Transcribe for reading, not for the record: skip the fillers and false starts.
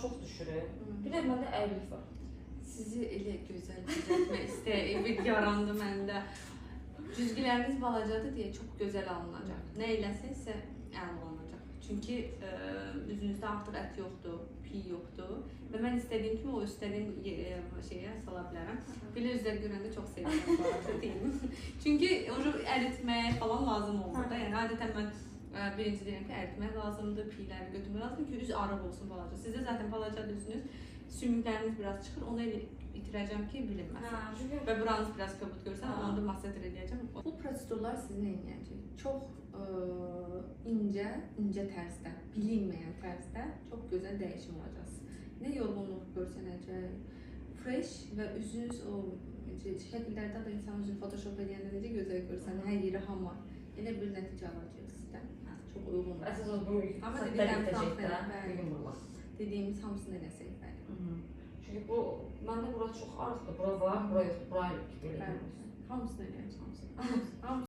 çox düşür. Bir də məndə əyrilik var. Sizi elə gözəl düzəltmək istəyi bir yarandı məndə. Cüzgüləriniz balacadır deyə çox gözəl alınacaq. Nə eləsənsə əla olunacaq. Çünki üzünüzdə artıq ət yoxdur, piy yoxdur və mən istədiyim kimi o istədiyim şeyə sala bilərəm. Belə üzlər görəndə çox sevinirəm bu arada deyim. Çünki onu əritmək falan lazım olmur da. Yəni adətən mən birinci deyirəm ki, əritmək lazımdır, piyləri götürmək lazımdır ki, üz arıq olsun balaca. Sizdə zaten balacadır üzünüz, sümükləriniz biraz çıxır, onu elə itirəcəm ki, bilinməsin. Hə, çünki Və buranız biraz kobud görsən, Hə. onu da massager eləyəcəm. Bu prosedurlar sizi nə edəcək? Çox incə, incə tərzdə, bilinməyən tərzdə çox gözəl dəyişim olacaqsınız. Nə yorğunluq görsənəcək, fresh və üzünüz o necə şəkillərdə də insan üzünü Photoshop eləyəndə necə gözəl görsənir, hər yeri hamar. Elə bir nəticə alacaqsınız sizdən. Çox uyğun. Əsas o bu Amma saatlər dediklərim bitəcək də, tam bu gün vurmaq. Dediyimiz hamısını eləsək, bəli. Çünki bu məndə bura çox arıqdır. Bura var, bura yox, bura belə Bəli. görünür. Hamısını eləyəcək, hamısını. Hamısını.